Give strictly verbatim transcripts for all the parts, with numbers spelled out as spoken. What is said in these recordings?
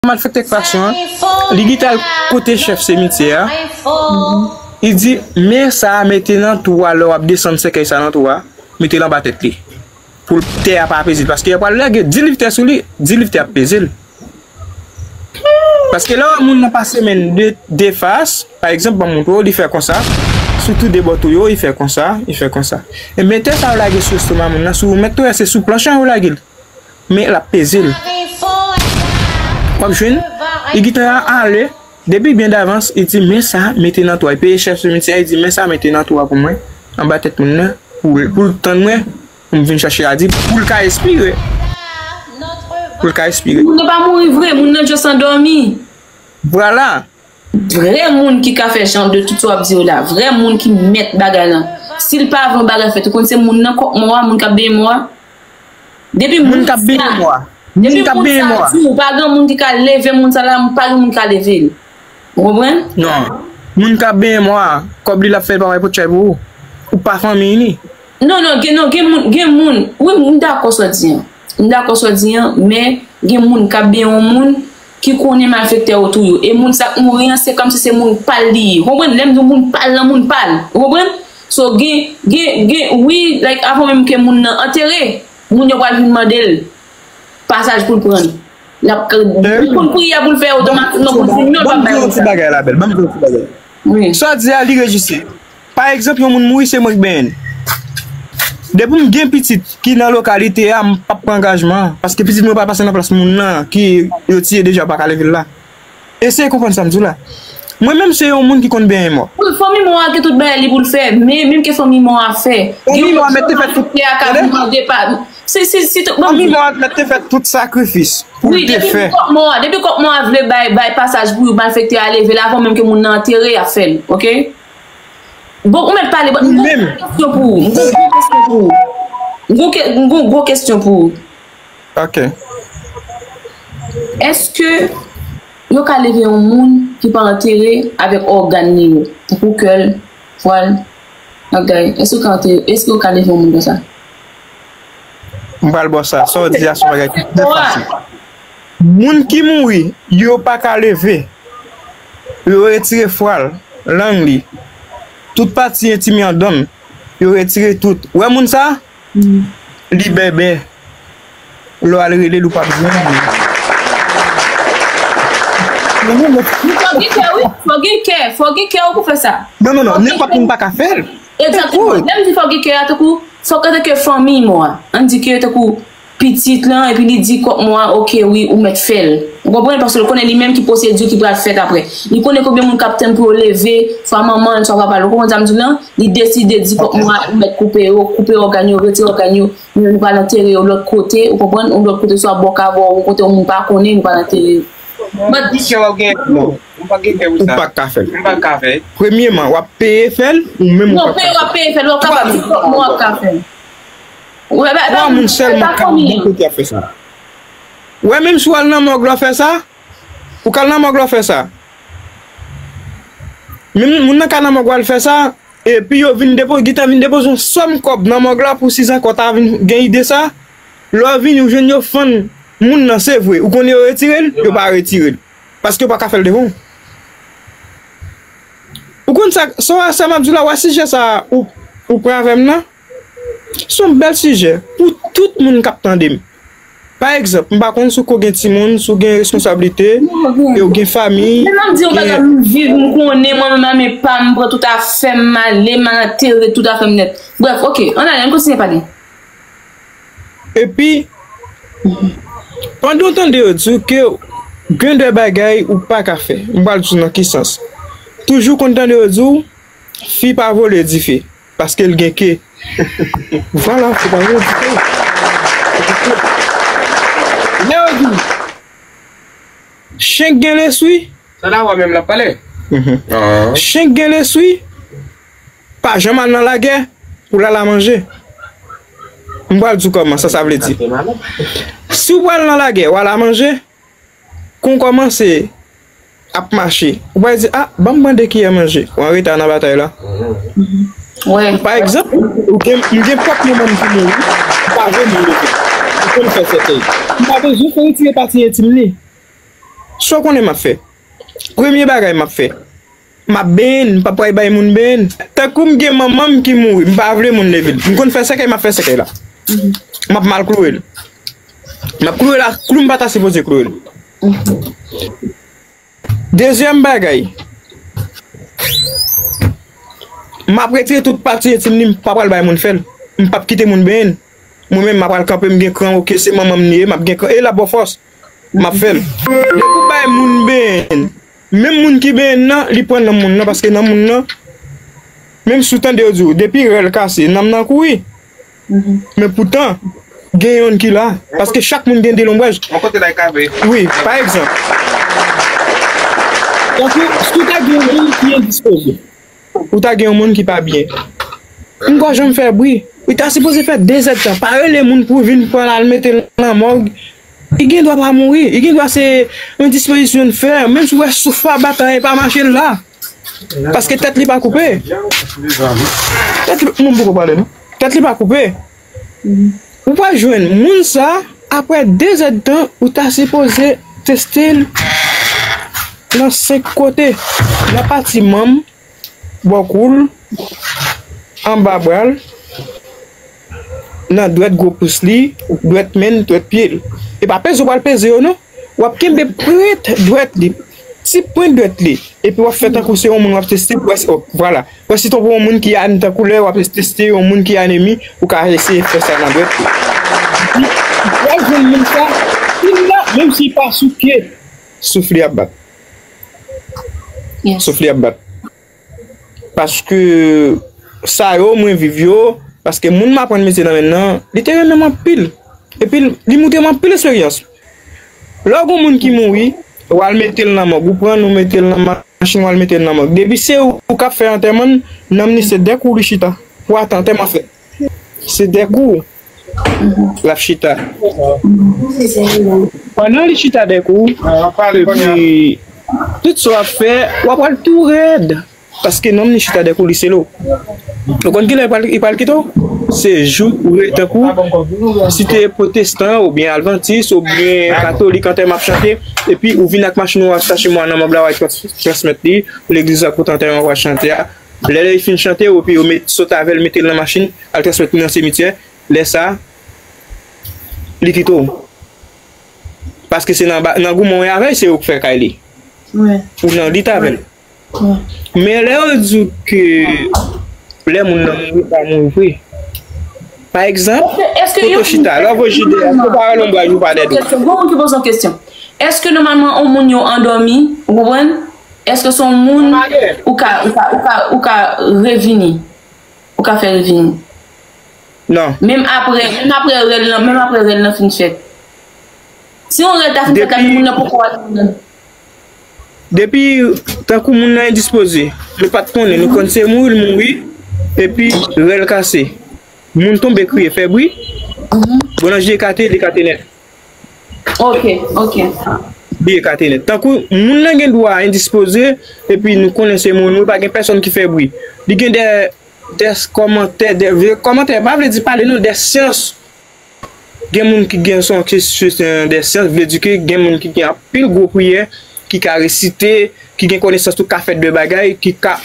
Malfektè Kraksyon an, li gentan al kote chèf simityè a. Li di, men sa a mete nan twou a, lè w ap desann sèkèy sa nan twou a, mete l anba tèt li. Pou tè a pa peze l. Paske y ap pral lage di liv tè sou li, di liv tè ap peze l. Paske lè w wè moun nan pase men de, de fas, pa egzanp, ban m montre w, li fè konsa, sou tou de bò twou yo, li fè konsa, li fè konsa. Ebyen, tè sa yo lage sou estoma moun nan, si w mèt twou a, se sou planche an yo lage l. Men l ap peze l. W ap jwenn, li gentan ale, depi byen davans, li di, men sa, mete nan twou a. Li peye chèf simityè a, li di, men sa, mete nan twou a pou mwen, anba tèt moun nan, pou, pou l tann mwen, pou m vin chache a di, pou l ka espire. Pou l ka espire. Moun nan pa mouri vre, moun nan just andòmi. Vwala. Vrè moun ki ka fè jan de tout sa w ap di yo la, vrè moun ki mèt bagay lan. Si l pa vle yon bagay fèt, ou konn se moun nan kòk mò a, moun k ap benyen mò a. Depi moun k ap benyen mò a. Moun k ap benyen mò a. Depi moun sa di w, pa gen moun ki ka leve moun sa la, pa gen moun ki ka leve l. Ou konprann? Non. Moun k ap benyen mò a, kòb li l ap fè, l pa bay potchay pou ou. Ou pa fanmi li. Non, non, gen, non, gen moun, gen moun, wi, m dakò sa w di an. M dakò sa w di an, men gen moun k ap benyen yon moun ki konnen malfektè yo tou yo. E moun sa k mouri an, se kòmsi se moun pa l li ye. Konprann? Lè m di w moun pa l lan, moun pa l. Ou konprann? So, gen, gen, gen, wi, like, avan menm ke moun nan antere, moun yo pral vin mande l pasaj pou l pran. L ap, li konn pri a pou l fè otomatikman pou l di non, l p ap bay moun sa. Ban m di yon ti bagay la, bèl. Ban m di yon ti bagay. Wi. Sa w di a, li rejistre. Pa egzanp, yon moun mouri, se mwen k benyen l. Depi m gen pitit ki nan lokalite a, m p ap pran angajman an. Paske pitit mwen pa pase nan plas moun nan ki yo tiye deja, pa ka leve l la. Eseye konprann sa m di w la. Mwen menm, se yon moun ki konn benyen mò. Wi, fanmi mò a gen tout bagay li pou l fè, men menm ke fanmi mò a fè. Fanmi mò a mèt te fè tout. Tande? Si, si, si, fanmi mò a mèt te fè tout sakrifis pou l te fè. Wi, depi kòk mò a, depi kòk mò a vle bay, bay pasaj pou yo malfektè a leve l avan menm ke moun nan antere, y ap fè l, oke? Bon, ou mèt pale, bon, m gon kesyon pou ou. M gon kesyon pou ou. M gon ke-, m gon gwo kesyon pou ou. Ok. Èske yo ka leve yon moun ki pa antere avèk ògàn li yo, tankou kè l, vwa l, ògèy? Èske yo ka antere, èske yo ka leve yon moun konsa? M pral ba w sa. Sa w di a se yon bagay ki trè fasil. Moun ki mouri, yo pa ka leve. Yo retire vwa l, lang li, tout pati entim anndan l, yo retire tout. Ou wè moun sa? Li bèbè. Lè w al rele l, ou p ap jwenn li. Fò gen kè, wi. Fò gen kè. Fò gen kè ou pou fè sa. Non, non, non. Nenpòt moun pa ka fè l. Egzakteman. Lè m di fò gen kè a, tankou, fòk antanke fanmi mò a. Ann di ke tankou pitit lan, epi li di kòk mò a, oke, wi, ou mèt fè l. Ou konprann? Paske l konnen li menm ki pwosedi ki pral fèt apre. Li konnen konbyen moun k ap tann pou yo leve, swa manman l, swa papa l. Ou konprann sa m di w lan? Li deside di kòk mò a, ou mèt koupe yo, koupe ògàn yo, retire ògàn yo. Nou, nou pral antere yo lòt kote, ou konprann? Yon lòt kote, swa bò kavo, yon kote yon moun pa konnen, nou pral antere yo. But, kè w ap gen, non. M pa gen kè pou sa. Ou pa ka fè l. M pa ka fè l. Premyeman, w ap peye fè l, ou menm ou p ap ka fè l. Non, peye w ap peye fè l, w ap kapab di kòk mò w ap ka fè l. Twa moun sèlman k ap bon kote ap fè sa. Ou wè, menm si w al nan mòg la w fè sa, ou k al nan mòg la w fè sa. Menm moun nan ka nan mòg la al fè sa, epi yo vin depo-, gentan vin depoze yon sòm kòb nan mòg la pou si ankò ta vin gen ide sa. Lè w vini, ou jwenn yo fann moun nan, se vre. Ou konnen yo retire l? Yo pa retire l. Paske yo pa ka fè l devan w. Ou konn sa, sa, sa m ap di w la, wè sijè sa a, ou, ou pran avè m nan? Se yon bèl sijè pou tout moun k ap tande m. Pa egzanp, m pa konn si w ko gen timoun, si w gen responsablite, e w gen fanmi. Men m ap di yon bagay, m viv, m konnen, mwen menm, ame pa m, m pran tout afè m, m ale, m al antere tout afè m nèt. Brèf, oke, ann ale, ann kontinye pale. Epi, pandan w tande yo di w ke gen de bagay ou pa ka fè, m pral di w nan ki sans. Toujou konn tande yo di w, fi pa vole dife. Paske l gen ke. Vwala, se pa vre, se pa vre. Lè yo di, chen k gen leswi. Sa la, w menm l ap pale. Mhm. Ah. Chen k gen leswi, pa janm al nan lagè pou l al a manje. M pral di w kòman sa, sa vle di. Si w pral nan lagè, w al a manje, Kon w kòmanse ap mache, ou pa di, "A, ban m pran de kiyè manje." Ou anreta nan batay la. Pa egzanp, ou gen, m gen pwòp manman m ki mouri, m pa vle moun leve. Ou konn fè sèkèy. M pa bezwen fè retire pati entim li. Sa w konnen m ap fè? Premye bagay m ap fè, m ap benyen, m p ap pral bay moun benyen. Tankou m gen manman m ki mouri, m pa vle moun leve l. M konn fè sèkèy, m ap fè sèkèy la. M ap mal klouwe l. M ap klouwe l ak klou m pa ta sipoze klouwe l. Dezyèm bagay, m ap retire tout pati entim li, m pa pral bay moun fè l. M p ap kite moun benyen l. Mwen menm, m ap pral kanpe, m gen kran, oke, se manman m li ye, m ap gen kran, e l ap ba w fòs. M ap fè l. Depi w bay moun benyen, menm moun ki benyen nan, li pran nanm moun nan, paske nanm moun nan, menm si w tande yo di w, depi rèl kase, nanm nan kouri. Men poutan, gen yonn ki la, paske chak moun gen de lonbraj. Yon kote la e kave. Wi, pa egzanp. Tankou, si w ta gen yon moun ki endispoze, ou ta gen yon moun ki pa byen. M pa janm fè bri. Ou ta sipoze fè de zèdtan. Pa rele moun pou vin pran l al mete l nan mòg. Li gen dwa pa mouri. Li gen dwa se yon dispozisyon l fè. Menm si w wè souf pa bat, anyen pa mache l la. Paske tèt li pa koupe. Tèt li, moun poko pale, non. Tèt li pa koupe. Ou pral jwenn moun sa, apre de zèdtan, ou ta sipoze teste l nan senk kote. Nan pati manm, bò kou l, anba bra l, nan dwèt gwo pous li, dwèt men l, dwèt pye l. E pa peze w pral peze yo non. W ap kenbe pwent dwèt li, ti pwent dwèt li. Epi w ap fè tankou se yon moun w ap teste pou wè si, oh, vwala. Wè si tankou yon moun ki an-, tankou lè w ap teste yon moun ki anemi, ou ka eseye fè sa nan dwèt li. Epi, w al jwenn moun sa, li la, menm si l pa souke, souf li ap bat. Souf li ap bat. Paske sa yo, mwen viv yo, paske moun m aprann metye nan men nan, li te renmen m anpil. Epi, li montre m anpil esperyans. Lè w gen yon moun ki mouri, w al mete l nan mòg, ou pran l, ou mete l nan machin, w al mete l nan mòg. Depi se ou, ou k ap fè antèman l, nanm li se dèk ou li chita. Pou atann antèman fèt. Se dèk ou l ap chita. Pandan li chita dèk ou, epi tout sa w ap fè, w ap pral tou rèd. Paske nanm li chita dèk ou li selo. Ou konn kilè li pral, li pral kite w? Se jou ou re-, tankou, si te pwotestan, oubyen advantis, oubyen katolik, antèman ap chante, epi ou vin ak machin ou ap chache mò a nan mòg la, w al trans-, transmèt li, legliz la kote antèman pral chante a. Lè, lè li fin chante, epi yo met, sot avè l, mete l nan machin, al transmèt li nan simityè. Lè sa, li kite w. Paske se nan ba-, nan goumen w avè l, se ou k fè kay li. Ou nan lit avè l. Men lè yo di w ke lè moun nan mouri, pa mouri vre. Pa egzanp, kote w chita, lè w voye je de, èske w pa wè lonbraj ou pa dèyè w? Gen moun ki poze yon kesyon. Èske nòmalman yon moun yo andòmi, ou konprann? Èske se yon moun ou ka, ou ka, ou ka, ou ka revini? Ou ka fè revini? Non. Menm apre, menm apre rèl lan, menm apre rèl lan fin fèt. Si yon rèl ta fin fèt la, moun nan poko al nan. Depi, tankou moun nan endispoze, nou pa t konnen, nou konn se mouri l mouri, epi rèl kase. Moun tonbe kriye, fè bri, boulanje ekate, li ekate nèt. Ok, ok. Li ekate nèt. Tankou moun nan gen dwa endispoze, epi nou konnen se moun, nou pa gen pèsonn ki fè bri. Li gen de, de kòmantè, de, kòmantè, pa vle di pale non, de syans. Gen moun ki gen son kesyon de syans, vle di ke gen moun ki gen anpil gwo priyè, ki ka resite, ki gen konesans tou, ka fè de bagay, ki ka,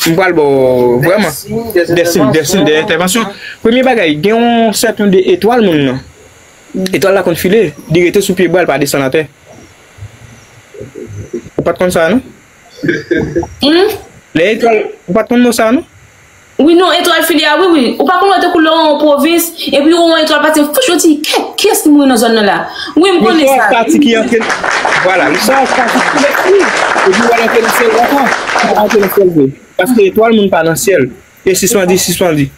m pral ba w vrèman de siy, de siy, de entèvansyon. Premye bagay, gen yon sèten de etwal moun nan. Etwal la konn file, li rete sou pye bwa, li pa desann atè. Ou pa t konn sa, non? Hmm? Lè etwal, ou pa t konn mo sa, non? Wi, non, etwal file a, wi, wi. Ou pa konn wè tankou lè w an pwovens, epi ou wè etwal pati, fouch, ou di, "Kèt, kiyès ki mouri nan zòn nan la?" Wi, m konnen sa. Pati ki antre, vwala, li sa pati ki antre, epi w al antre nan syèl ankò, antre nan syèl vre. Paske etwal moun pa nan syèl. E sispann di, sispann di.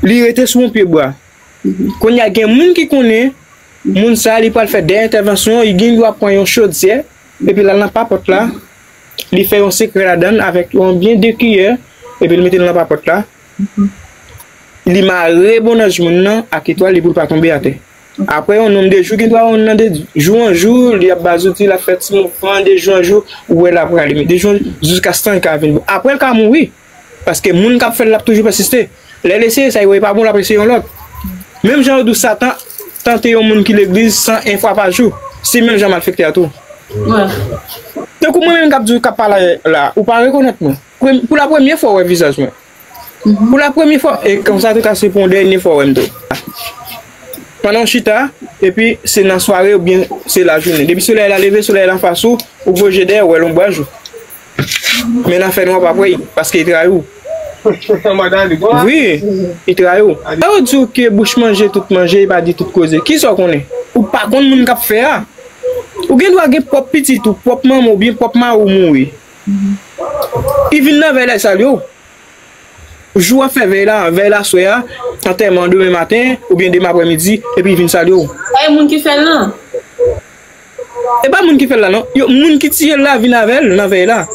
Li rete sou yon pye bwa. Kounye a, gen moun ki konnen, moun sa a, li pral fè de entèvansyon, li gen dwa pran yon chodyè, epi l al nan papòt la, li fè yon sekrè ladan l avèk yon byen de kiyè, epi l mete l nan papòt la. Li mare bonnanj moun nan ak etwal li pou l pa tonbe atè. Apre yon nonm de jou, gen dwa yon nan de jou an jou, li ap ba zouti, l ap fè ti mouvman de jou an jou, ou wè l ap rale, men de jou an jou, jiskastan l ka vin bon. Apre l ka mouri. Paske moun k ap fè l, l ap toujou pèsiste. Lè l eseye sa, li wè li pa bon, l ap eseye yon lòt. Menm jan yo di w Satan tante yon moun ki legliz san en fwa pa jou, se menm jan malfektè a tou. Tankou mwen menm k ap di w, k ap pale la, ou pa rekonèt mwen. Pou la premye fwa w wè vizaj mwen. Pou la premye fwa, e konsa tou ka se pou yon dènye fwa w wè m tou. Pandan w chita, epi se nan sware oubyen se lajounen. Depi solèy la leve, solèy la anfas ou, ou voye je dèyè, ou wè lonbraj ou. Men nan fènwa w p ap wè l, paske li trayi w. Wi, li trayi w. Lè yo di w ke bouch manje tout manje, li pa di tout koze. Kisa w konnen? Ou pa konn moun k ap fè a. Ou gen dwa gen pwòp pitit ou, pwòp manman w oubyen pwòp mari w mouri. Li vin nan vèy la, li salye w. Jou w ap fè vèy la, vèy la aswè a, antèman demen maten, oubyen demen aprèmidi, epi li vin salye w. Pa gen moun ki fè l nan. E pa moun ki fè l la non. Yo, moun ki tiye l la vin avè l nan vèy la.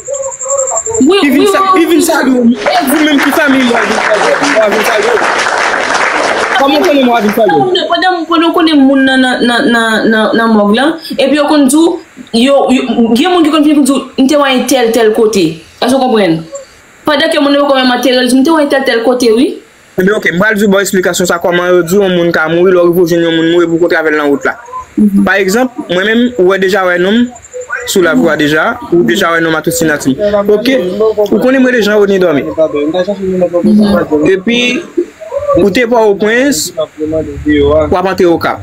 Wi, wi, wi, wi. Li vin salye w. E ou menm ki fanmi mwen vin salye w. Mwen vin salye w. Kòman w konnen mwen vin salye w? Pandan, pandan w konnen moun nan, nan, nan, nan, nan, nan mòg lan, epi yo konn di w, yo, yo, gen moun ki konn vin pou di w, "M te wè yon tèl, tèl kote." Èske w konprann? Pandan ke moun nan poko menm antere l, di, "M te wè yon tèl, tèl kote, wi." Ebyen, oke, m pral di w, ba w eksplikasyon sa, kòman yo di yon moun ka mouri, lè w rive w jwenn yon moun mouri, pou w kontre avè l nan wout la. Pa egzanp, mwen menm, ou wè deja wè non m sou lavwa deja, ou deja wè non m a tout siyati m. Oke, ou konnen m rele Jean Rodney Dormé. Epi, ou te Pòtoprens, w ap antre Okap.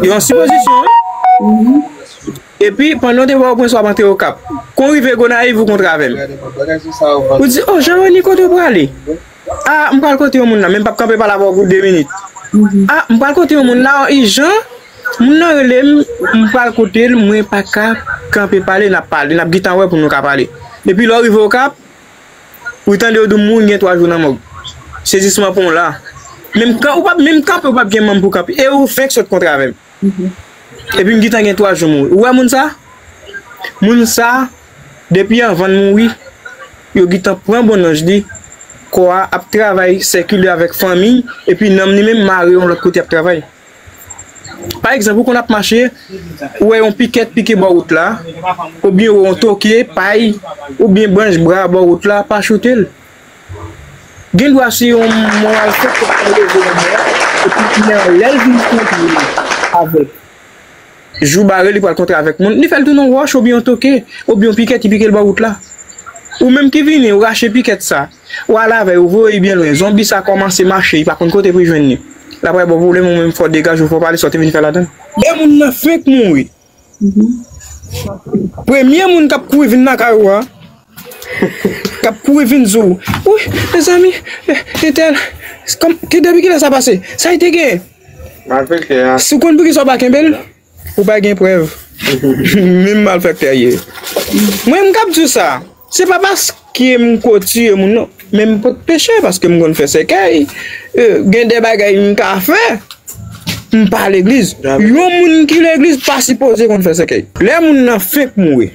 Yon sipozisyon, wi. Epi, pandan w te Pòtoprens, w ap antre Okap. Kon w rive Gonayiv, ou kontre avè m. Ou di, "O, Jean Rony, kote w prale?" "A, m pral kote yon moun la, men m p ap kanpe pale avè w pou de minit." "A, m pral kote yon moun la, ijan. Moun nan rele m, m pral kote l, mwen pa ka kanpe pale, n ap pale, n ap gentan wè pou nou ka pale." Epi lè w rive Okap, ou tande yo di w moun gen twa jou nan mòg. Sezisman pran w la. Menm kan, ou p ap, menm kanpe, ou p ap gen manm pou kanpe. E ou fenk sot kontre avè m. Epi m gentan gen twa jou mouri. Ou wè moun sa? Moun sa, depi anvan l mouri, yo gentan pran bon nanj li, kò a ap travay, sikile avèk fanmi, epi nanm li menm mare yon lòt kote ap travay. Pa egzanp, ou konn ap mache, ou wè yon pikèt pike bò wout la, oubyen ou wè yon toke, pay, oubyen branch bra bò wout la, pa choute l. Gen dwa se yon malfektè k ap leve nan mò a, epi kounye a, lè l vin kontre avèk jou bare, li pral kontre avèk moun, li fè l tounen yon wòch oubyen yon toke, oubyen yon pikèt, li pike l bò wout la. Ou menm ki vini, ou rache pikèt sa, ou al avè l, ou voye l byen lwen, zonbi sa kòmanse mache, li pa konn kote pou l jwenn li. L ap bay bò pwoblèm, ou menm fò w degaje w, fò w pale sa w te vin fè ladan l. E moun nan fenk mouri. Premye moun k ap kouri vin lakay ou a, k ap kouri vin di w, "Wi, mezanmi, eh, entèl, kòm, ki, depi kilè sa pase? Sa li te genyen?" Malfektè a. Si w konn poukisa w pa kenbe l, ou pa gen prèv. Menm malfektè a ye. Mwen, m k ap di w sa. Se pa paske m ko tiye moun non, men m pot peche paske m konn fè sèkèy. Eh, gen de bagay m ka fè, m pa legliz. Yon moun ki legliz pa sipoze konn fè sèkèy. Lè moun nan fenk mouri,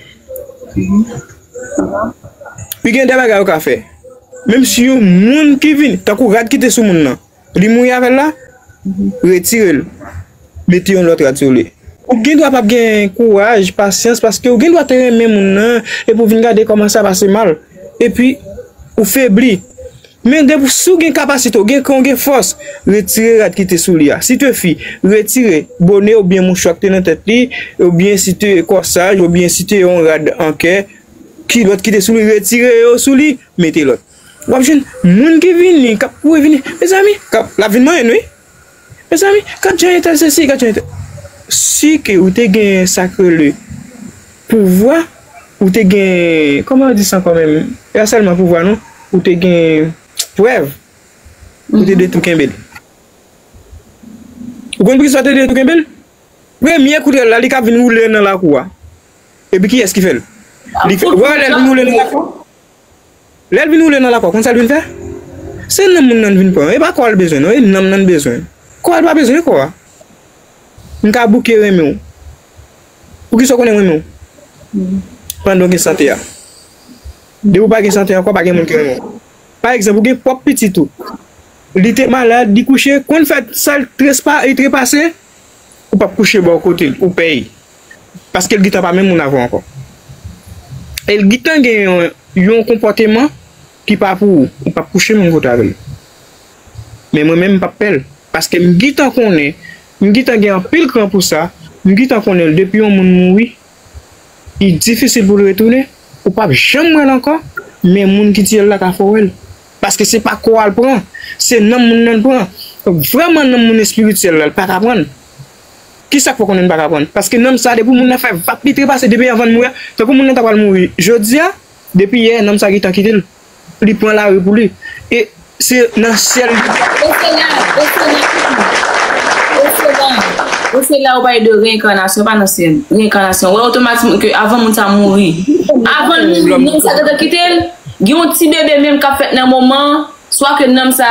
li gen de bagay ou ka fè. Menm si yon moun ki vini, tankou rad ki te sou moun nan, li mouri avè l la, retire l. Mete yon lòt rad sou li. Ou gen dwa p ap gen kouraj, pasyans, paske ou gen dwa te renmen moun nan, epi w vin gade kòman sa pase mal. Epi, ou febli. Men depi si w gen kapasite, w gen, kan w gen fòs, retire rad ki te sou li a. Si te fi, retire bone oubyen mouchwa ki te nan tèt li, oubyen si te kòsaj, oubyen si te yon rad an kè, kilòt ki te sou li, retire yo sou li, mete lòt. W ap jwenn moun ki vini, k ap kouri vini. Mezanmi, k ap, l ap vin manyen nou, wi. Mezanmi, gad jan entèl sesi, gad jan entèl. Si ke ou te gen sa k rele pouvwa, ou te gen, kòman yo di sa ankò menm? E pa sèlman pouvwa, non. Ou te gen prèv, ou te dwe tou kenbe l. Ou konn poukisa w te dwe tou kenbe l? Premye kout rèl la, li ka vin woule nan lakou a. Epi kiyès ki fè l? Li fè, w wè lè l vin woule nan lakou a? Lè l vin woule nan lakou a, konn sa l vin fè? Se nanm moun nan vin pran. E pa kò a l bezwen, non. E nanm nan l bezwen. Kò a l pa bezwen kò a. M ka bouke renmen w. Poukisa w konnen m renmen w? Pandan w gen sante a. Depi w pa gen sante ankò, pa gen moun ki renmen w. Pa egzanp, ou gen pwòp pitit ou. Li te malad, li kouche, konn fè sa l trespa-, li trepase, ou p ap kouche bò kote l, ou pè. Paske l gentan pa menm moun avè w ankò. E l gentan gen yon, yon konpòteman ki pa pou ou, ou p ap kouche menm kote avè l. Men mwen menm, m p ap pè l. Paske m gentan konnen, m gentan gen anpil kran pou sa, M gentan konnen l, depi yon moun mouri, li difisil pou l retounen. Ou p ap janm wè l ankò, men moun ki tiye l la ka fè w wè l. Paske se pa kò a l pran, se nanm moun nan l pran. Vrèman, nanm moun espirityèl la, l pa ka pran l. Kisa k fè w konnen l pa ka pran l? Paske nanm sa, depi moun nan fè vap, li trepase depi anvan l mouri a. Tankou moun nan ta pral mouri jodi a, depi yè, nanm sa gentan kite l. Li pran lari pou li. E se nan syèl li. E se la, e se la, e se la, e se la ou pale de reyènkanasyon, pa nan syèl. Reyènkanasyon. Wè otomatikman ke avan moun sa mouri. Avan l mouri, nanm sa gentan kite l. Gen yon ti bebe menm k ap fèt nan moman, swa ke nanm sa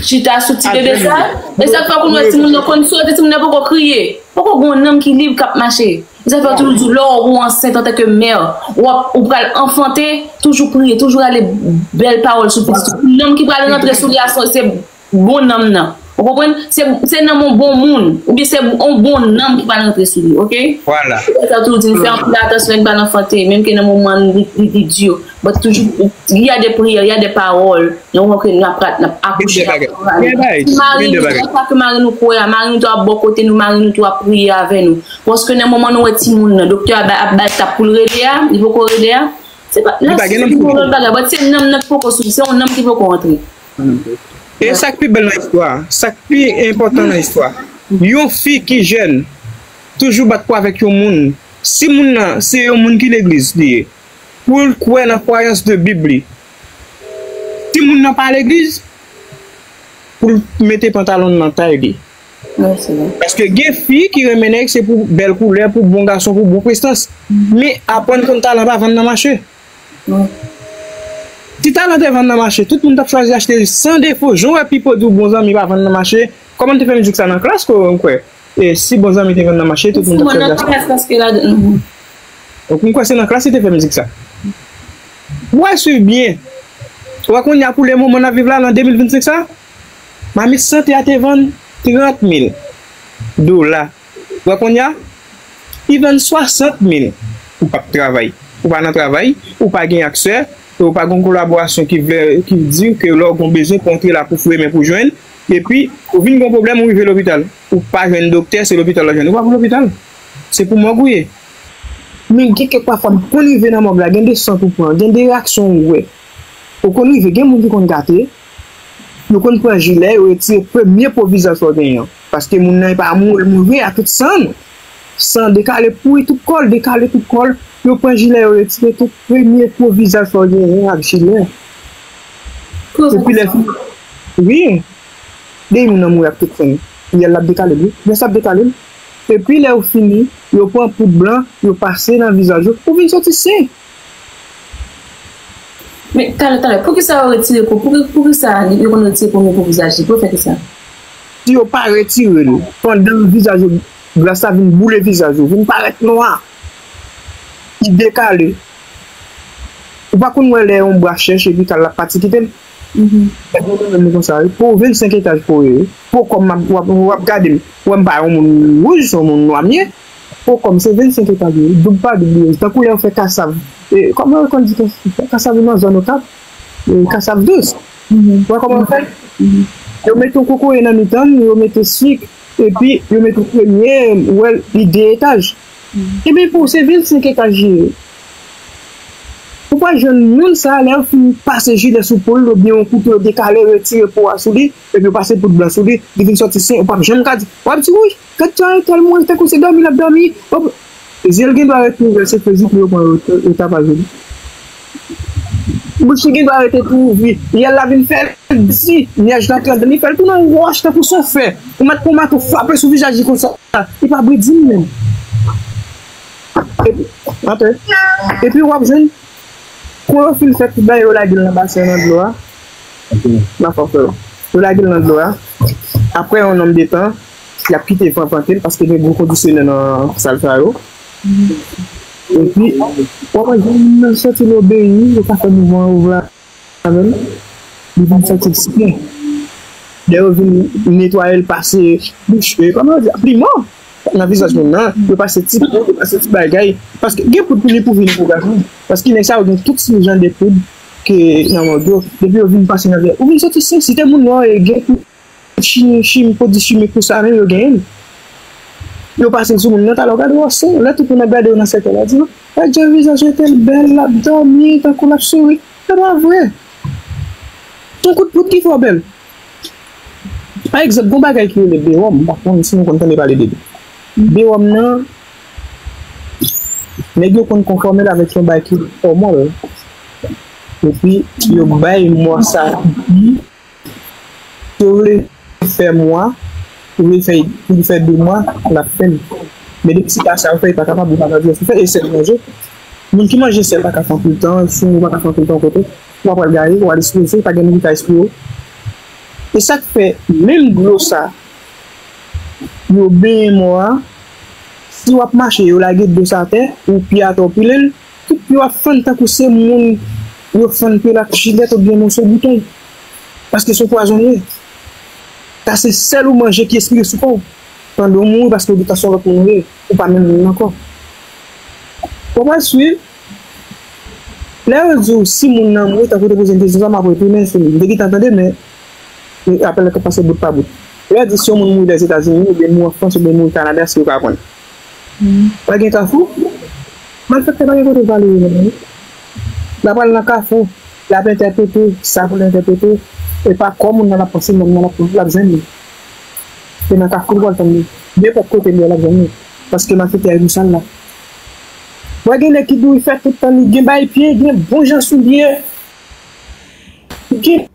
chita sou ti bebe sa. E sa k fè w konn wè timoun nan konn sote, timoun nan poko kriye. Poko gen yon nanm ki lib k ap mache. E sa fè w toujou di lè w ansent antanke mè, w ap, ou pral anfante, toujou priye, toujou rale bèl pawòl sou pitit ou. Nanm ki pral rantre sou li a, se se bon nanm nan. Ou konprann? Se, se nanm yon bon moun, oubyen se yon bon nanm ki pral rantre sou li, oke? Vwala. Se sa w toujou di, n fè anpil atansyon lè n pral anfante, menm ke nan moman li, li, li di, but toujou, il y a des prières, il y a des paroles. Nou wè ke n ap, n ap akouche, ap pale. Si mari nou, se sa ke mari nou kwè a, mari nou tou ap bò kote nou, mari nou tou ap priye avè nou. Paske nan moman nou wè timoun nan, doktè a ba, ap ba l tap pou l rele a, li poko rele a. Se pa, la, se yon lòt bagay, but se nanm nan ki poko sou, se yon nanm ki poko antre. E sa k pi bèl nan istwa a, sa k pi enpòtan nan istwa a, yon fi ki jèn, toujou bat pou avèk yon moun. Si moun nan, se yon moun ki legliz li ye, pou l kwè nan kwayans de Bib li. Timoun nan pa legliz, pou l mete pantalon l nan tay li. Paske gen fi ki renmen nèg, se pou bèl koulè, pou bon gason, pou bon prestans. Men aprann konn talan pa vann nan mache. Si talan te vann nan mache, tout moun t ap chwazi achte san defo. Jan w wè Pipo di w bon zanmi pa vann nan mache. Kòman l te fè mizik sa nan klas, ko, m kwè? E si bon zanmi te vann nan mache, tout moun t ap chwazi achte. Nan klas, paske la, donk, m kwè se nan klas li te fè mizik sa. W a swiv byen. W a konnen pou le moman n ap viv la, nan de mil vennsenk sa, mamit sante a te vann trant mil dola. W a konnen, li vann swasant mil. Ou p ap travay. Ou pa nan travay, ou pa gen aksè, ou pa gen kolaborasyon ki vle, ki di ke lè w gen bezwen pou antre la pou foure men pou jwenn, epi ou vin gen pwoblèm, ou rive lopital. Ou pa jwenn doktè, se lopital w ap jwenn. Ou pa pou lopital. Se pou mòg ou ye. Men gen kèk pafwa, m konn rive nan mòg la, gen de sant ou pran, gen de reyaksyon ou wè. Ou konn rive, gen moun ki konn gate, yo konn pran jilè, yo retire premye po vizaj sa w genyen an. Paske moun nan e pa moun, moun vre a tout san. San dekale, pouri tout kò l, dekale tout kò l. Yo pran jilè, yo retire tout premye po vizaj sa w genyen ak jilè. Epi lè fini, wi, de moun nan mouri ak tout san. Yè l ap dekale l, wi. Lè sa ap dekale l. Epi lè yo fini, yo pran poud blan, yo pase nan vizaj yo, ou vin soti sen. Men, talè, talè, poukisa yo retire po, poukisa, poukisa yo konn retire premye po vizaj li? Pou yo fè kisa? Si yo pa retire l, pandan vizaj yo, glas la vin boule vizaj yo, vin parèt nwa, li dekale. Ou pa konn wè lè yon bra chèch epi kal la pati kite l? Nèg yo menm li konsa, wi. Po vennsenk etaj po ye, wi. Po kòm m ap, w ap, w ap gade m, w wè m pa yon moun wouj, se yon moun nwa m ye. Po kòm se vennsenk etaj, wi. Doub pa doub li ye. Tankou lè yo fè kasav, e, kòman yo konn di kasav? Kasav nan zòn Okap, e, kasav dous. Ou wè kòman yo fè? Yo mete yon kokoye nan mitan l, yo mete sik, epi yo mete premye, ou wè li de etaj. Ebyen, po se vennsenk etaj li ye. Ou pral jwenn moun sa, lè yo fin pase jilè sou po l, oubyen yon kouto yo dekale, retire po a sou li, epi yo pase poud blan sou li, li vin soti sen, ou p ap janm ka di, w ap di, wi, gad jan entèl mouri, tankou se dòmi l ap dòmi. Zye l gen dwa rete ouvè, se fezi pou yo pran yo, yo tapaj li. Bouch li gen dwa rete tou ouvri. Yè l la vin fè l di, nyaj la tremble, li fè l tounen yon wòch tankou se yon fè. Ou mèt pran mato frape sou vizaj li konsa. Li pa bri di m menm. Epi, antre. Epi w ap jwenn, kon yo fin fè tout bagay, yo lage l nan basen nan dlo a. M ap fè w fè. Yo lage l nan dlo a. Apre yon nonm de tan, y ap kite fanfante l paske gen gwo kondisyonè nan sal sa yo. Epi, w ap wè moun nan santi l obeyi, yo ka fè mouvman yo vle avè l. Li vin santi l sipen. Lè yo vin netwaye l, pase bouch, e, kòman yo di, pliman nan vizaj moun nan, yo pase ti poud, yo pase ti bagay. Paske gen poud pou li pou vini pou gason. Paske nèg sa yo gen tout jan de poud ke nan mòd yo. Depi yo vin pase nan vizaj, ou vin santi si, si te moun nwa, e gen poud chimi, chimi, pwodui chimik pou sa menm yo genyen l. Yo pase l sou moun nan, talè w gade w, se lè tout moun ap gade w nan sèkèy la, di, "Gad jan vizaj entèl bèl, l ap dòmi, tankou l ap souri." Se pa vre. Se yon kout poud ki fè w bèl. Pa egzanp, gen yon bagay ki rele bewòm, m pa konn si nou konn tande pale de li. Bewòm nan, nèg yo konn konfòme l avèk yon bagay ki fòmòl. Epi, yo bay mò sa, si w vle fè mwa, ou vle fè, pou li fè de mwa, l ap fè l. Men depi se pa sa ou fè, li pa kapab, ou pa ka di ou fè, e sèl manje. Moun ki manje sèl pa ka fè anpil tan, si ou pa ka fè anpil tan kote, ou pa pral gaye, ou pral esploze, pa gen moun ki ka esploze. E sa k fè, menm dlo sa, yo benyen mò a, si w ap mache, yo lage dlo sa atè, ou pye atè, ou pile l, tout pye w ap fann tankou se moun yo fann pye l ak jilèt oubyen moso bouton. Paske se yon pwazon li ye. Sa se sèl ou manje ki espire sou kò w. Pandan w mouri, paske ou te ta se yon lòt moun ou ye, ou pa menm moun nan ankò. W ap al swiv. Lè yo di w si moun nan mouri, tankou w te poze m kesyon sa, m ap retounen sou li. M te gentan tande, men, men apèl la te pase bout pa bout. Lè yo di si yon moun mouri Lèzetazini, oubyen mouri an Frans, oubyen mouri Kanada, èske yo ka aprann? Pa gen Kafou? Malfektè pa gen kote pou ale yo menm, wi. L ap al nan Kafou, l ap entèprete sa pou l entèprete. E pa kò moun nan l ap panse, moun nan l ap, l ap jwenn li. E nan Kafou l pral tann li. Nenpòt kote l ye, l ap jwenn li. Paske malfektè a gen sa l la. Wè gen nèg ki dou, li fè tout tan li gen bay pye, gen bon jan soulye. Gen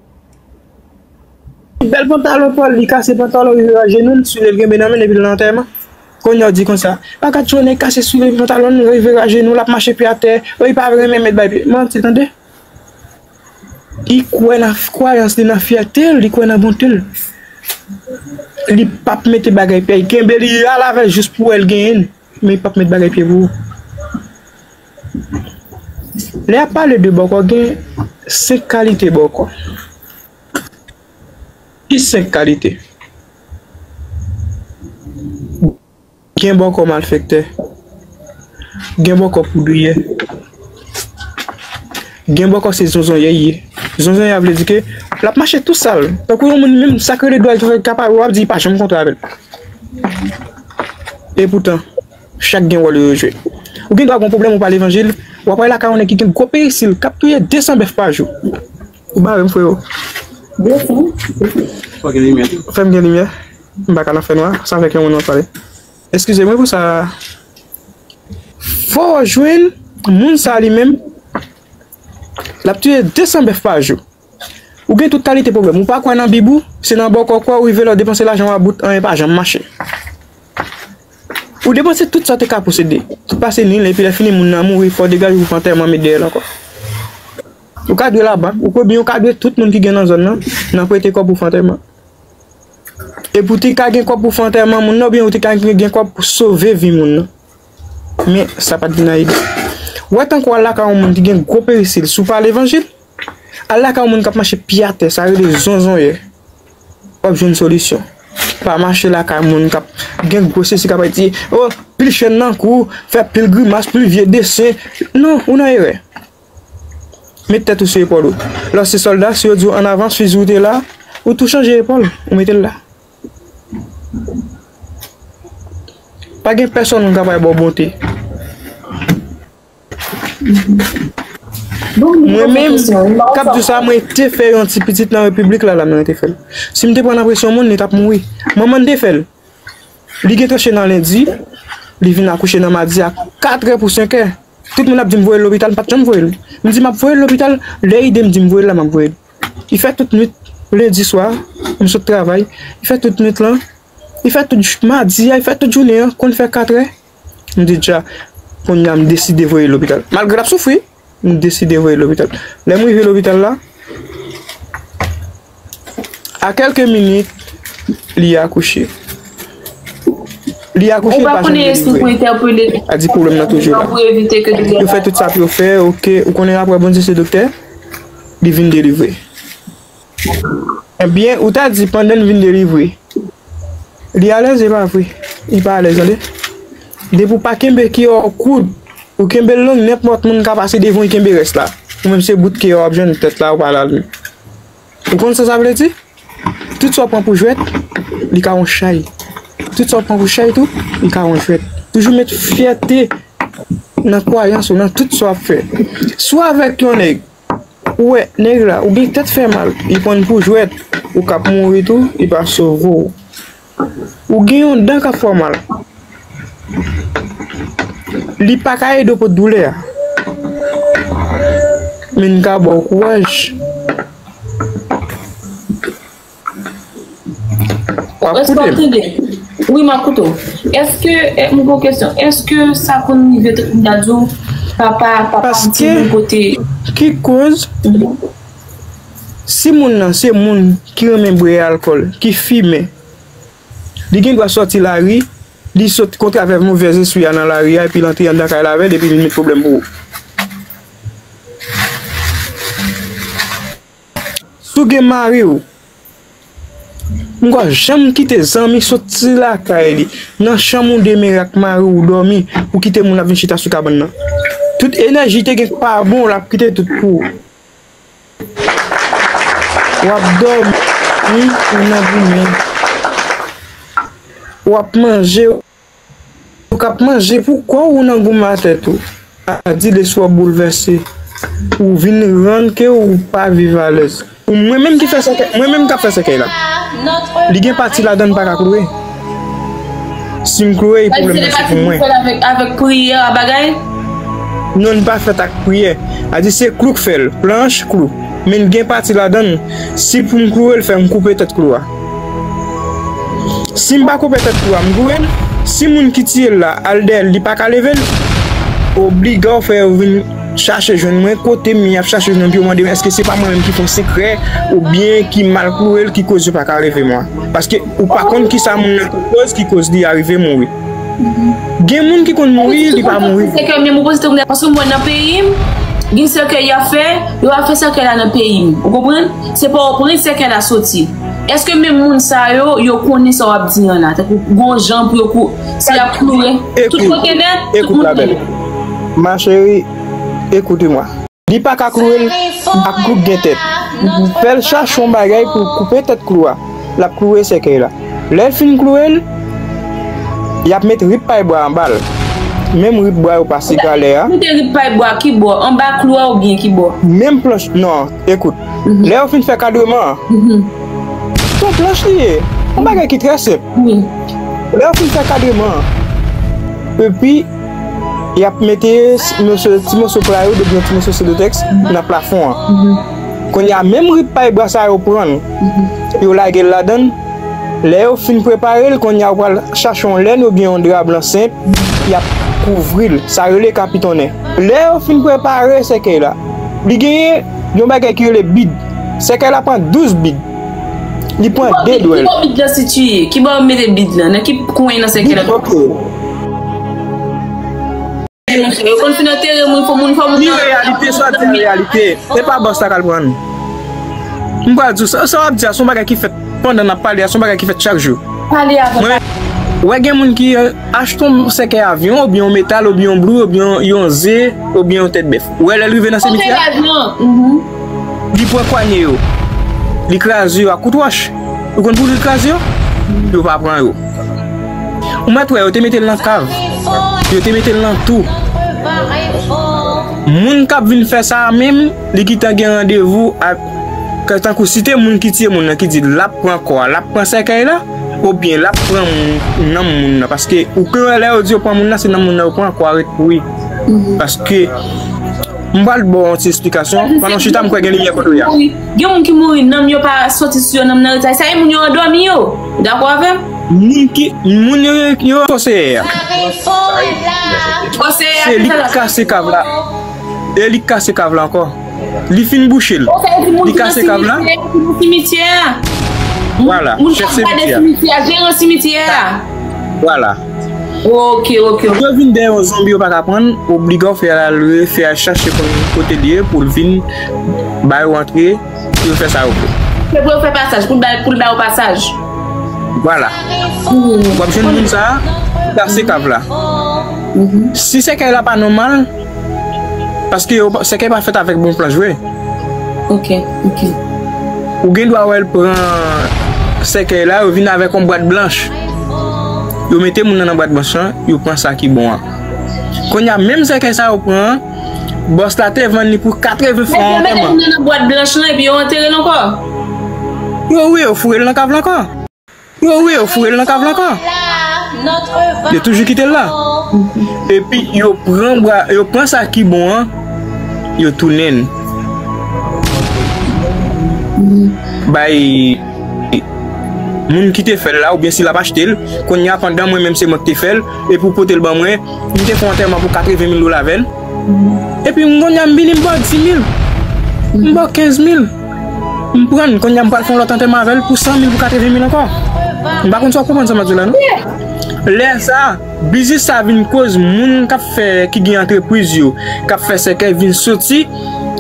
bèl pantalon pa l, li kase pantalon, rive ajenou l, soulye l kenbe nan men l epi l nan antèman. Kounye a w di konsa, pa gad jan nèg kase soulye pantalon l, rive ajenou l, ap mache pye atè, li pa renmen met bay pye. Manti, tande. Li kwè nan f-, kwayans li, nan fyète l, li kwè nan bonte l. Li p ap mete bagay pye, li kenbe, li al avè l jis pou wè l genyen l. Men li p ap met bagay pye pou ou. Lè y ap pale de bòkò, gen senk kalite bòkò. Ki senk kalite? Gen bòkò malfektè. Gen bòkò poudriyè. Gen bòkò se zonzonyè y ye. Zonzonyè a vle di ke l ap mache tou sal. Tankou yon moun menm sa k rele dwa l tou fè kapab, w ap di pa janm kontre avè l. Epoutan, chak gen wòl yo jwe. Ou gen dwa gen yon pwoblèm, ou pa levanjil, w ap al lakay yon nèg ki gen gwo perisil, k ap touye de san bèf pa jou. Ou bare m, freo. Fè m gen limyè. M pa ka nan fènwa, sa fè ke yon moun ap pale. Eskize mwen pou sa. Fò w jwenn moun sa li menm, l ap touye de san bèf pa jou. Ou gen tout kalite pwoblèm. Ou pa kwè nan Bib ou, se nan bòkò w kwè, ou rive lè w depanse lajan w a bout, anyen pa janm mache. Ou depanse tout sa w te ka posede. Tout pase nil, epi lè fini moun nan mouri, fò w degaje w pou fè antèman, met dèyè l ankò. Ou ka dwe labank, ou kwè byen ou ka dwe tout moun ki gen nan zòn nan, nan prete kòb pou fè antèman. Epi w te ka gen kòb pou fè antèman moun nan, oubyen ou te ka gen kòb pou sove vi moun nan. Men, sa pa t vin a ide. Ou wè tankou al lakay yon moun ki gen gwo perisil, si w pa levanjil, al lakay yon moun k ap mache pye atè, sa rele zonzonyè. W ap jwenn solisyon. Pa mache lakay moun k ap gen gwo sesi k ap di, o, pil chèn nan kou, fè pil grimas, pil vye desen. Non, ou nan erè. Met tèt ou sou epòl ou. Lè w se sòlda, si yo di w an avan, fizi w te la, ou tou chanje epòl, ou mete l la. Pa gen pèsonn moun k ap ba w bonte. Mwen menm, k ap di w sa, mwen te fè yon ti pitit nan repiblik la, la, mwen te fè l. Si m te pran nan presyon moun, li t ap mouri. Manman l te fè l. Li gen tranche nan lendi, li vin akouche nan madi a katrè pou senkè. Tout moun ap di m voye l lopital, m pa t janm voye l. M di m ap voye l lopital, lè ide m di m voye l la, m ap voye l. Li fè tout nwit, lendi swa, m sot travay, li fè tout nwit lan, li fè tout j-, madi a, li fè tout jounen an, konn fè katrè. M di dja, kounye a m deside voye l lopital. Malgre l ap soufri, m deside voye l lopital. Lè m rive lopital la, a kèlke minit, li akouche. Li akouche, li pa janm delivre. A di pwoblèm nan toujou la. Yo fè tout sa pou yo fè, oke, ou konnen apre Bondye se doktè, li vin delivre. Ebyen, ou ta di pandan l vin delivre, li alèz, e pa vre. Li pa alèz, tande. Depi w pa kenbe kiyè w kout, ou kenbe l long, nenpòt moun ka pase devan w, li kenbe rès la. Ou menm se bout kiyè w ap jwenn, tèt la, ou pa la l menm. Ou konn sa sa vle di? Tout sa w pran pou jwèt, li ka yon chay. Tout sa w pran pou chay tou, li ka yon jwèt. Toujou met fyète nan kwayans ou, nan tout sa w ap fè. Si w avèk yon nèg, ou wè nèg la, ou gen tèt fè mal, li pran pou jwèt, ou k ap mouri tou, li pa sove w. Ou gen yon dan k ap fè w mal. Li pa ka ede w pot doulè a. Men li ka ba w kouraj. W ap koute m. Wi, m ap koute w. Èske, eh, m gen yon kesyon. Èske sa konn rive tankou m ta di w, papa, papa m te yon kote? Ki koz, si moun nan se moun ki renmen bwè alkòl, ki fimen, li gen dwa sòti lari, li sot kontre avèk movèzespri a nan lari a, epi l antre anndan kay la avè l, epi vin met pwoblèm pou ou. Si w gen mari w, m pa janm kite zanmi soti lakay li, nan chanm ou demere ak mari w dòmi, ou kite moun ap vin chita sou kabann nan. Tout enèji te gen k pa bon, l ap kite tout pou ou. W ap dòmi, ou nan goumen. W ap manje, ou k ap manje pou kò w, ou nan goumen a tèt ou. A di lespri w ap boulvèse. Ou vin rann ke ou pa viv alèz. Ou mwen menm ki fè sèkèy, mwen menm k ap fè sèkèy la. Li gen pati ladan l pa ka kloure. Si m kloure, pwoblèm nan se pou mwen. Avèk, avèk priyè a bagay? Non, li pa fèt ak priyè. A di se klou k fè l, planch, klou. Men gen pati ladan l, si pou m kloure l, fè m koupe tèt klou a. Si m pa koupe tèt klou a, m kloure l. Si moun ki tiye l la al dèyè l, li pa ka leve l, obliga w fè yo vin chache jwenn mwen kote m ye, y ap chache jwenn mwen, epi yo mande m èske se pa mwen menm ki fè yon sekrè oubyen ki mal kloure l ki koz yo pa ka leve mwen. Paske ou pa konn kisa moun nan ki koz, ki koz li arive mouri. Gen moun ki konn mouri, li pa mouri. Sèkèy, men mwen poze tèt mwen, paske mwen nan peyi m, gen sèkèy y ap fè, yo ap fè sèkèy la nan peyi m. Ou konprann? Se pa w pran sèkèy la soti. Èske menm moun sa yo, yo konnen sa w ap di an la? Tankou gon jan pou yo kou, si y ap kloure, tout kote nèt, tout moun konnen. Ma chérie, écoute la belle. Ma chérie, écoutez-moi. Li pa ka kloure l ak klou k gen tèt. Fè l chache yon bagay pou l koupe tèt klou a. L ap kloure sèkèy la. Lè l fin kloure l, y ap met rip pay bwa anba l. Menm rip bwa yo pase galè a. Mete rip pay bwa ki bò? Anba klou a oubyen ki bò? Menm planch, non, ekout. Lè yo fin fè kadreman an, se yon planch li ye. Yon bagay ki trè senp. Wi. Lè yo fin fè kadreman an, epi y ap mete s-, moso, ti moso playoud oubyen ti moso selotèks nan plafon an. Kounye a, menm rip pay bwa sa yo pran, yo lage l ladan l. Lè yo fin prepare l, kounye a, yo pral chache yon lèn oubyen yon dra blan senp, y ap kouvri l. Sa rele kapitonnen. Lè yo fin prepare sèkèy la, li genyen yon bagay ki rele bid. Sèkèy la pran douz bid. Li pran de dwèl. Ki bò bid la sitiye? Ki bò yo mete bid la? Nan ki kwen nan sèkèy la? Bid, ok. Yo konn fin antere moun, fò moun, fò moun. Ni reyalite, sòti an reyalite. Se pa bòs la k al pran. M pral di w sa, sa w ap di a, se yon bagay ki fèt pandan n ap pale a, se yon bagay ki fèt chak jou. Pale avè mwen. Wè gen moun ki, eh, achte yon sèkèy avyon, oubyen yon metal, oubyen yon blou, oubyen yon, yon ze, oubyen yon tèt bèf. Ou wè lè l rive nan simitye a? Li pran kwanye yo. Li kraze yo ak kout wòch. Ou konn pou li kraze yo? Yo pa pran yo. Ou mèt wè, yo te mete l nan kav. Yo te mete l nan tou. Moun k ap vin fè sa a menm, li gentan gen randevou ak, tankou si te moun ki tiye moun nan ki di l ap pran kò a, l ap pran sèkèy la, oubyen l ap pran moun, nanm moun nan. Paske ou kwè lè yo di yo pran moun nan, se nanm moun nan yo pran, kò a ret pouri. Paske m pral ba w yon ti esplikasyon. Pandan w chita, m kwè gen limyè kote w ye a. Gen moun ki mouri, nanm yo pa soti sou yo, nanm nan retire. Sa e moun yo andòmi yo. Ou dakò avè m? Moun ki, moun yo, yo, yo poseyè a. Se li k kase kav la. E li k kase kav la ankò. Li fin bouche l. Li kase kav la. Vwala, chèf simityè a. Simitye a, jeran simitye a. Vwala. Ok, ok, ok. Yo vin dèyè yon zonbi yo pa ka pran, obliga w fè al refè al chache konn kote l ye pou l vin ba yo antre, pou yo fè sa yo vle. Se pou yo fè pasaj, pou l ba, pou l ba yo pasaj. Vwala. W ap jwenn moun sa a, ki kase kav la. Si sèkèy la pa nòmal, paske yo, sèkèy pa fèt avèk bon planch vre. Ok, ok. Ou gen dwa wè l pran sèkèy la, yo vin avèk yon bwat blanch. Yo mete moun nan nan bwat blanch lan, yo pran sa ki bon an. Kounye a, menm sèkèy sa yo pran an, bòs la te vann li pou katreven franc. Ebyen, yo mete moun nan nan bwat blanch lan epi yo antere l ankò. Yo, wi, yo foure l nan kav la ankò. Yo, wi, yo foure l nan kav la ankò. Yo toujou kite l la. Epi yo pran bwa, yo pran sa ki bon an, yo tounen l bay moun ki te fè l la, oubyen si l ap achte l, kounye a pandan mwen menm se mwen ki te fè l, epi w pote l ban mwen, m te fè yon antèman pou katreven mil dola avè l. Epi m kounye a m vini m ba w dis mil, m ba w kenz mil. M pran l, kounye a m pral fè yon lòt antèman avè l pou san mil, pou katreven mil ankò. M pa konn si w ap konprann sa m ap di w la, non? Lè sa a, biznis sa a vin koz moun k ap fè, ki gen antrepriz yo, k ap fè sèkèy vin soti,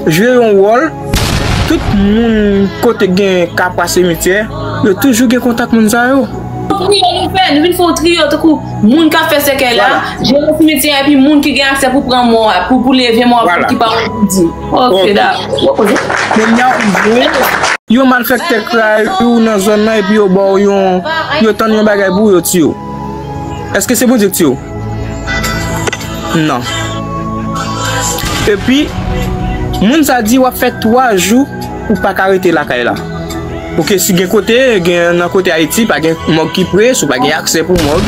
jwe yon wòl. Tout moun kote gen kapwa simityè, yo toujou gen kontak moun sa yo. Yon triyo nou fè, nou vin fè yon triyo tankou moun k ap fè sèkèy la, jere simityè a, epi moun ki gen aksè pou pran mò a, pou, pou leve mò a, pou ki pa wè pou di. Ok, dakò. Kounye a, yon malfektè kraze w nan zòn nan, epi yo ba w yon, yo tann yon bagay pou yo tiye w. Èske se Bondye ki tiye w? Non. Epi, moun sa di w ap fè twa jou ou pa ka rete lakay la. Oke, si gen kote, gen nan kote Ayiti, pa gen mòg ki pre, si w pa gen aksè pou mòg.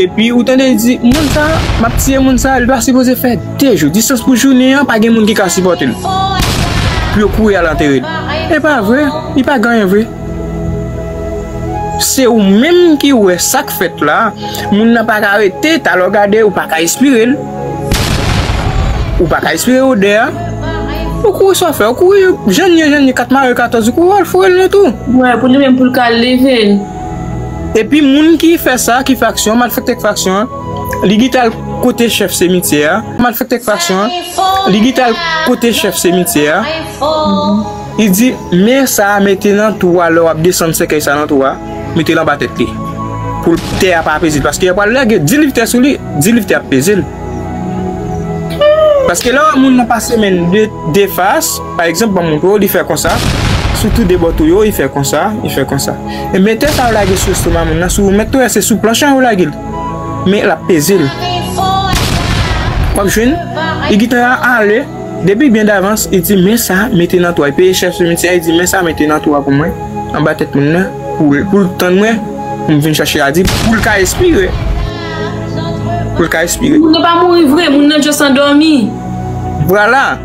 Epi, ou tande li di, moun sa, m ap tiye moun sa, li pa sipoze fè de jou. Distans pou jounen an, pa gen moun ki ka sipòte l. Pou yo kouri al antere l. E pa vre, li pa gen anyen vre. Se ou menm ki wè sa k fèt la, moun nan pa ka rete, talè w gade, ou pa ka espire l. Ou pa ka espire odè a. Ou kouri sa w fè, ou kouri jennye, jennye, kat mare katòz, ou kouri al foure l nan twou. Wè, pou li menm, pou l ka leve l. Epi moun ki fè sa, ki fè aksyon an, malfektè k fè aksyon an, li gentan al kote chèf simityè a, malfektè k fè aksyon an, li gentan al kote chèf simityè a. Li di, men sa a mete nan twou a, lè w ap desann sèkèy sa nan twou a, mete l anba tèt li. Pou l, tè a pa peze l. Paske y ap pral lage di liv tè sou li, di liv tè ap peze l. Paske lè w wè moun nan pase men de, de fas, pa egzanp, ban m montre w, li fè konsa, sou tou de bò twou yo, li fè konsa, li fè konsa. Ebyen, tè sa yo lage sou estoma moun nan, si w mèt wè, se sou planche an yo lage l. Men l ap peze l. W ap jwenn, li gentan ale, depi byen davans, li di, men sa, mete nan twou a. Li peye chèf simityè a, li di, men sa, mete nan twou a pou mwen, anba tèt moun nan, pou, pou l tann mwen, pou m vin chache a di, pou l ka espire. Pou l ka espire. Moun nan pa mouri vre, moun nan just andòmi. Vwala.